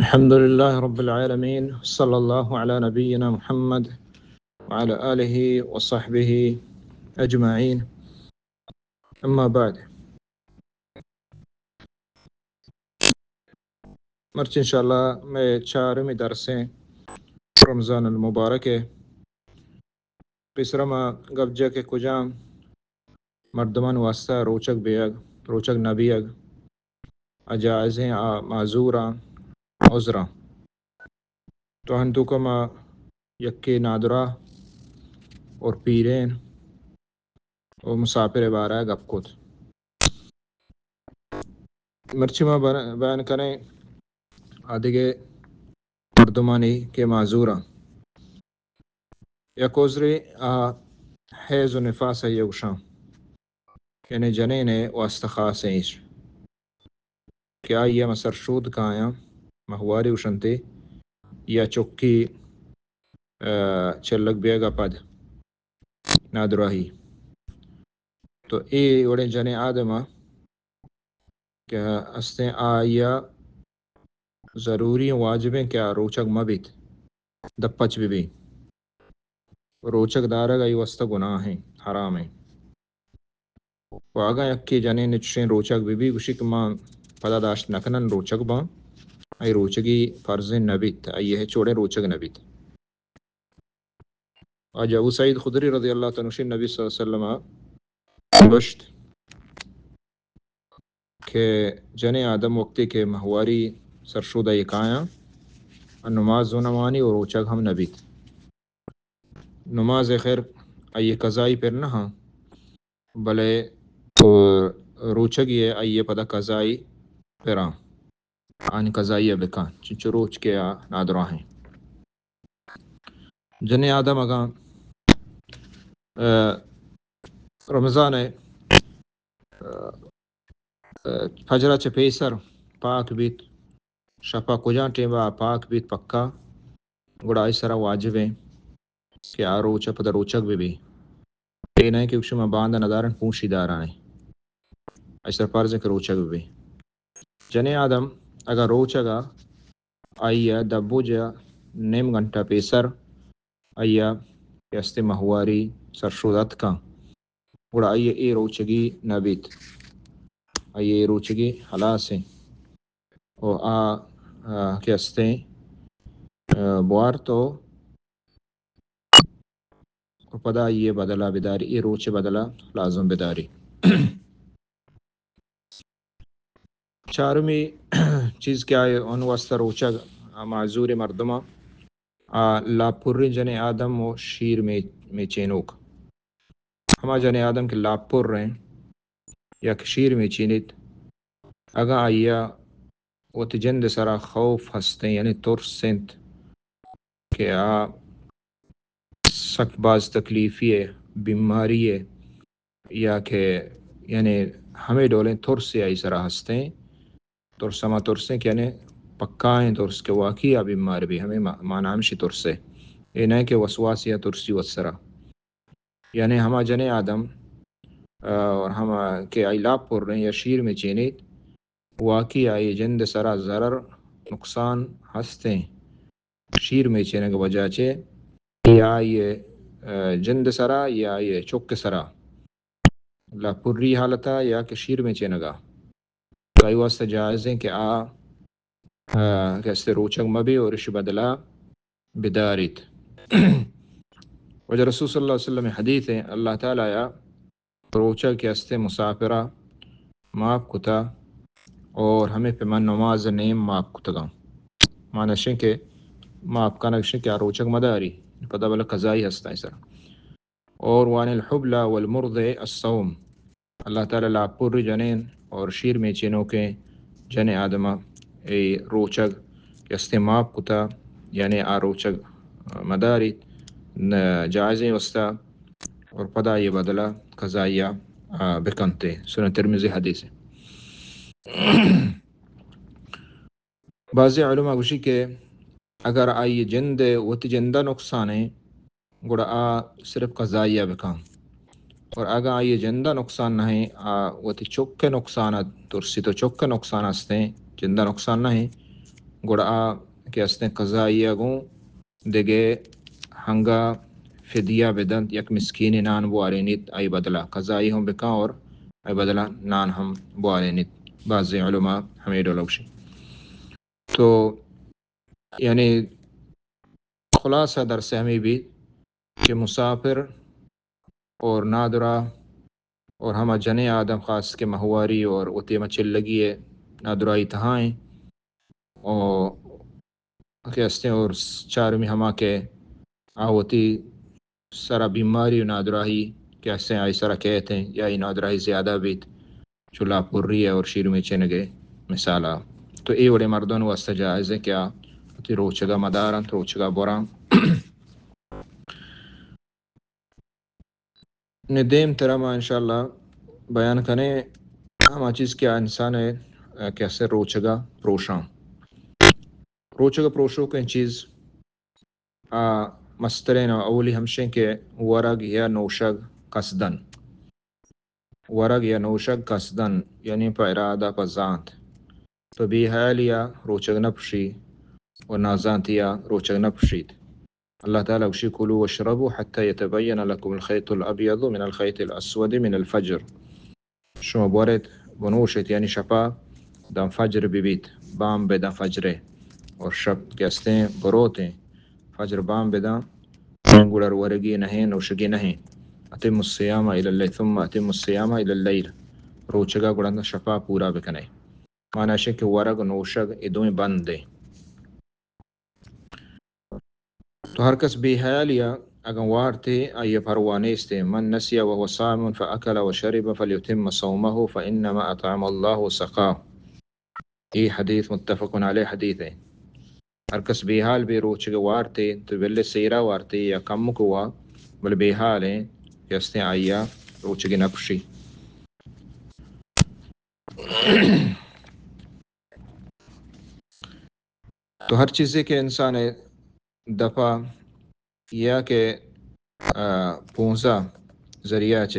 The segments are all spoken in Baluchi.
الحمد لله رب العالمين، صلى الله على نبينا محمد وعلى آله وصحبه أجمعين. أما بعد. مرچی انشاءاللہ مئے چارمی درسیں رمضان المبارک ءِ. پیسرا ما گپ جا کہ کجام مردمان واسطہ روچگ بیگ، روچگ نہ بیگ، آ جائزیں، آ معذوراں، عذراں. تو ہنتوکا ما یکے نادراہ اور پیرین و مسافر بارہ گپ کت. مرچی ما بر-، بیان کنیں آ دگہ مردمانی کہ معذوراں. یک عذرے آ حیض و نفاس ءَ گوشاں، یعنی جنین ءِ واسطہ خاص ایں ایش کہ آئی ءَ ما سرشود کایاں، ماہواری گوشنتے، یا چکی، آ، چلگ بیگ ءَ پد نادراہی. تو اے وڑیں جنین آدم ءَ کہ استیں آئی ءَ ضروری و واجبیں کہ آ روچگ مہ بیت، دپچ بہ بی. روچگ دارگ آئی واسطہ گناہیں، حرامیں. و اگاں یکے جنین چشیں روچگ بہ بی، گوشی کہ ما پدا داشت نہ کنن روچگ باں، آئی روچگی فرضیں نہ بیت، آئی ہچ وڑیں روچگ نہ بیت. واجہ ابو سعید خدری رضی اللہ تعالی عنہ نبی صلی اللہ علیہ وسلم ءَ گوشت کہ جنیں آدم وقتی کہ ماہواری سرشود ءَ کایاں، نماز و نوانی و روچگ ہم نہ بیت. نماز خیر آئی قضائی پر نہ ہاں، بلے روچگی ءَ آئی پدا قضائی پراں، آنی قضائی ءَ بکاں، چنچو روچ کہ آ نادراہیں. جنیں آدم اگاں، آ، رمضان ءَ، آ، آ، فجر ءَ چہ پیسر پاک بیت، شپ ءَ کجام ٹیم ءَ پاک بیت پکا، گڑا آئی سرا واجب ایں کہ آ روچ ءَ پدا روچگ بہ بی. اے نہ کہ شما باندا ندارن پوشی دارائیں، آئی سرا فرض ایں کہ روچگ بہ بی. جنیں آدم اگاں روچگ ءَ آئی ءَ دبوج ءَ نیم گھنٹہ پیسر آئی ءَ کہ استیں ماہواری سرشود اتکاں، گڑا آئی ءَ اے روچگی نہ بیت، آئی ءَ اے روچگی ہلاس ایں. و آ، آ، کہ استیں، آ، بوارت و و پدا آئی ءِ بدلا بداری، اے روچ ءِ بدلا لازم بداری. چارمی چیز کہ آئی اون واسطہ روچگ، آ معذور مردماں، آ لاپریں جنیں آدم و شیر می-، میچینوک. ہما جنیں آدم کہ لاپر ایں یا کہ شیر میچینیت، اگاں آئی ءَ وتی جند ءِ سرا خوف ہستیں، یعنی ترس انت کہ آ سک باز تکلیفی ءِ، بیماری ءِ، یا کہ یعنی ہمے ڈولیں ترسے آئی سرا ہستیں، ترس ہما ترسیں کہ یعنی پکائیں ترس کہ واقعی آ بیمار بی، ہمے ما-، مانا ہمشی ترسے. اے نہ کہ وسواس یا ترسی وت سرا. یعنی ہما جنیں آدم، آ، اور ہما کہ آئی لاپریں یا شیر میچینیت، واقعی آئی جند سرا ضرر، نقصان ہستیں. شیر میچینگ وجہ چہ یا آئی، آ، جند سرا یا آئی چک سرا، لاپری حالتا یا کہ شیر میچینگا، تو آئی واسطہ جائز ایں کہ آ، آ، کہ استے روچگ مہ بی اور اش بدلا بداریت. واجہ رسول صلی اللہ علیہ وسلم حدیث ایں، اللہ تعالی یا روچگ کہ استے مسافرا معاف کتا اور ہمے پہ من نماز نیم معاف کتگاں. مانا شیں کہ معاف کنگ شیں کہ آ روچگ مداری، پدا بلے قضائی ہستاں سر. اور وعن الحبلى والمرضع الصوم. اللہ تعالی لاپوری جنین اور شیر میچینوکیں جنیں آدما اے روچگ کہ استے معاف کتا، یعنی آ روچگ مداریت، نہ جائزیں واسطہ، اور پدا یہ بدلہ قضائیہ، آ، بکنتے. سنن ترمذی حدیث ہے. بعضی علماء گوشی کہ اگر آئی جند، وتی جندہ نقصان ہے، گڑا آ صرف قضائیہ بکن. اور اگاں آئی جندہ نقصان نہ ہے، آ وتی چک نقصان ترسی، تو چک نقصان ہستیں، جندہ نقصان نہ ہے، گڑا آ کہ استیں قضائی ءَ گوں دگہ ہنگا فدیہ بدنت، یک مسکینے نان بوارینیت آئی بدلا، قضائی ہم بکن اور آئی بدلا نان ہم بوارینیت۔ بعضی علماء ہمے ڈول گوشی۔ تو یعنی خلاصہ درس ہمے بیت کہ مسافر اور نادرا اور ہما جنیں آدم خاص کہ مہواری اور وتی ہما چلگی ءِ نادراہی تہا ایں۔ اور کہ استیں اور چارمی ہما کہ آ وتی سرا بیماری و نادراہی کہ استیں آئی سرا کیت ایں یا آئی نادراہی زیادہ بیت، چو لاپری ءِ اور شیرمی چنگ ءِ مثالا۔ تو اے وڑیں مردم واسطہ جائز ایں کہ آ وتی روچگا مدارنت، روچگا بران۔ نی دیم ترا ما انشاءاللہ بیان کنیں ہما چیز کہ آ انسان ءِ، آ، کہ استیں روچگا پروشاں۔ روچگا پروشوکیں چیز آ مستریں اولی ہمشیں کہ ورگ یا نوشگ قصدن۔ ورگ یا نوشگ قصدن، یعنی پہ ارادہ، پہ زانت۔ تو بے حیالیا روچگ نہ پشی و نازانتیا روچگ نہ پشیت۔ اللہ تعالی گوشی: کلوا واشربوا حتی یتبین لکم الخیط الابیض من الخیط الاسود من الفجر۔ شما بوریت، بنوشیت، یعنی شپا داں فجر ببیت، بامب داں فجرے، اور شپ کہ استیں بروتیں، فجر بامب داں، گڑا ورگی نہ ایں، نوشگی نہ ایں۔ اتم الصیام الی اللیل، ثم اتم الصیام الی اللیل۔ روچگا گڑا شپا پورا بکنے۔ معنی اش کہ ورگ و نوشگ اے دوئیں بند ایں۔ تو ہر کس بے حیالیا اگاں وارتے، آئی پرواہ نیستے۔ من نسی وهو صائم فاکل وشرب فلیتم صومه فانما اطعمه الله وسقاه۔ اے حدیث متفق علیہ حدیث ایں۔ ہر کس بے حال بی روچگ وارتے، تو بلے سیرا وارتے یا کمک وا، بلے بے حال ایں کہ استیں آئیا روچگ نہ پشی۔ تو ہر چیزے کہ انسان ءِ دپا یا کہ، آ، پونزا ذریعہ چہ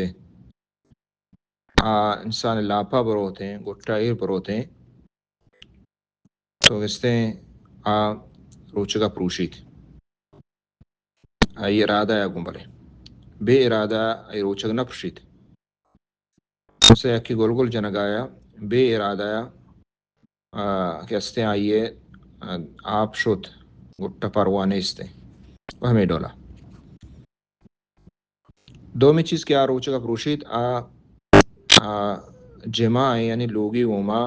آ انسان لاپا بروتیں، گٹا ایر بروتیں، تو گستیں آ روچگا پروشیت۔ آئی ارادہ ءَ گوں، بلے بے ارادہ آئی روچگ نہ پشیت۔ مثل یکے گلگل جنگایا بے ارادہ ءَ، آ، کہ استیں آئی ءَ، آ، آپ شت، گٹا پرواہ نیستیں۔ و ہمے ڈولا۔ دومی چیز کہ آ روچگا پروشیت، آ، آ، جماع ایں، یعنی لوگی گوما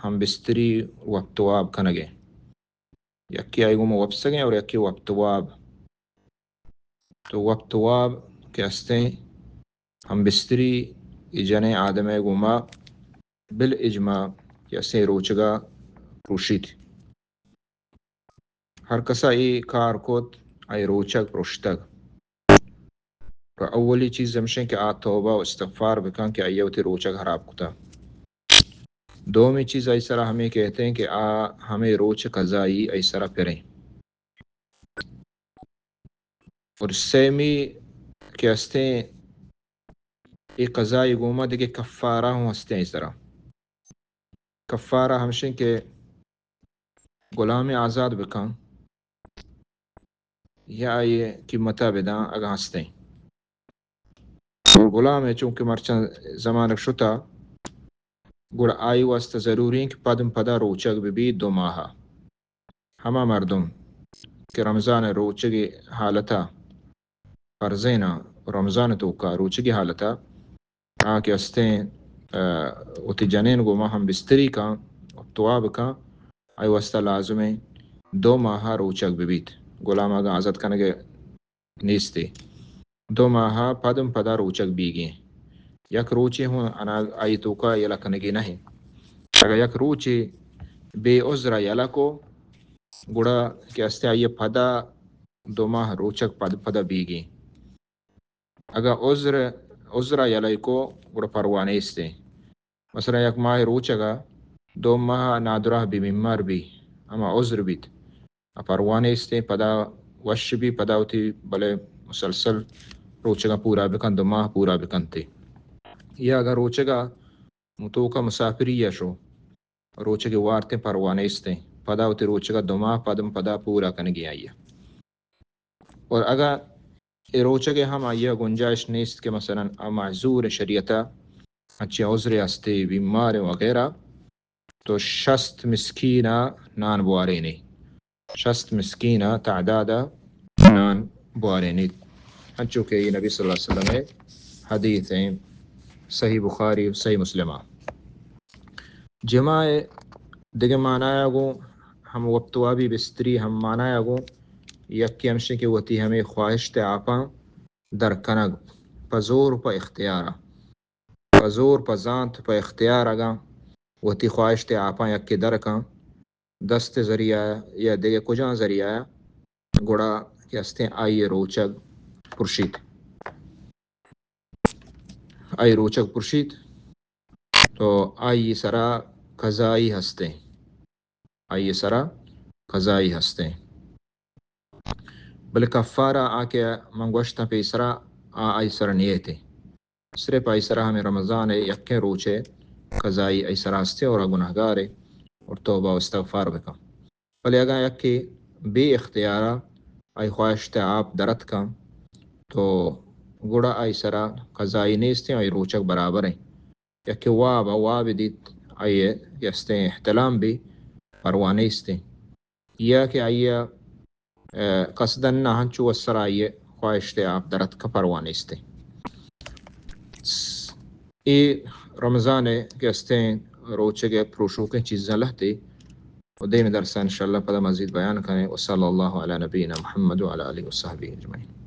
ہم بستری وپت واب کنگے۔ یکے آئی گوما وپسگیں اور یکے وپت واب۔ تو وپت واب کہ استیں ہم بستری اے جنیں آدمے گوما بالاجماع کہ استیں روچگا پروشیت۔ ہر کسا اے کار کت، آئی روچگ پروشتگ۔ و اولی چیز ہمشیں کہ آ توبہ و استغفار بکن کہ آئی وتی روچگ حراب کتا۔ دومی چیز آئی سرا ہمے کہتیں کہ آ ہمے روچ قضائی آئی سرا پریں۔ اور سیمی کہ استیں اے قضائی گوما دگہ کفارہ ہوں ہستیں آئی سرا۔ کفارہ ہمشیں کہ غلامے آزاد بکن یا آئی قیمتا بداں اگاں ہستیں۔ غلامے چونکہ مرچاں زمانگ شتا، گڑا آئی واسطہ ضروری ایں کہ پدم پدا روچگ ببی دو ماہا۔ ہما مردم کہ رمضان روچگی حالتا فرضینا، رمضان توکا روچگی حالتا آ کہ استیں، آ، وتی جنین گوما ہم بستری کن، تواب کن، آئی واسطہ لازمیں دو ماہا روچگ ببیت۔ غلام اگاں آزاد کنگے نیستی، دو ماہا پدم پدا روچگ بیگیں۔ یک روچے ہوں اناگ آئی توکا یلہ کنگی نہیں۔ اگاں یک روچے بے عذرا یلہ کو، گڑا کہ استیں آئی پدا دو ماہ روچگ پد پدا بیگیں۔ اگاں عذر، عذرا یلہ کو، گڑا پرواہ نیستیں۔ مثلاً یک ماہ روچگا دو ماہ نادراہ بی، بیمار بی، ہما عذر بیت، آ پرواہ نیستیں، پدا وش بی، پدا وتی بلے مسلسل روچگا پورا بکن، دو ماہ پورا بکنتے۔ یا اگاں روچگا توکا مسافری یا شو، روچگی وارتیں، پرواہ نیستیں، پدا وتی روچگ ءَ دو ماہ پد پدا پورا کنگی آئی ءَ۔ اور اگاں اے روچگ ءَ ہم آئی ءَ گنجائش نیست کہ مثلاً آ معذور شریعت ءَ، انچیں عذرے ہستے، بیمار وغیرہ، تو شست مسکین ءَ نان بوارینی، شست مسکین ءِ تعداد ءَ نان بوارینیت، انچو کہ اے نبی صلی اللہ علیہ وسلم ءِ حدیث ایں، صحیح بخاری و صحیح مسلم ءَ۔ جماع ءِ دگہ معنی ءَ گوں ہم وپت وابی بستری ہم معنی ءَ گوں یکے ہمشیں کہ وتی ہمے خواہشت ءِ آپاں در کنگ پہ زور و پہ اختیار ءَ، پہ زور، پہ زانت، پہ اختیار اگاں وتی خواہشت ءِ آپاں یکے در کن، دست ءِ ذریعہ ءَ یا دگہ کجام ذریعہ ءَ، گڑا کہ استیں آئی ءِ روچگ پرشیت، آئی ءِ روچگ پرشیت، تو آئی ءِ سرا قضائی ہستیں، آئی ءِ سرا قضائی ہستیں۔ بلے کفارہ آ کہ من گوشتاں پیسرا، آ آئی سرا نیتیں۔ صرف آئی سرا ہمے رمضان ءِ یکیں روچے قضائی آئی سرا ہستیں اور آ گناہگارے اور توبہ و استغفار بکن۔ بلے اگاں یکے بے اختیارا آئی خواہشت ءِ آپ درت کن، تو گڑا آئی سرا قضائی نیستیں، آئی روچگ برابریں۔ یکے واب ءَ واب دیت، آئی ءَ کہ استیں احتلام بی، پرواہ نیستیں۔ یا کہ آئی ءَ، اے، قصداً نہ ہنچو وسرا آئی ءِ خواہشت ءِ آپ درتک، پرواہ نیستیں۔ اے رمضان ءِ کہ استیں روچگ ءِ پروشوکیں چیزاں لہتے و دیم درساں انشاءاللہ پدا مزید بیان کنیں۔ وصلی اللہ علی نبینا محمد وعلی آلہ وصحبہ اجمعین۔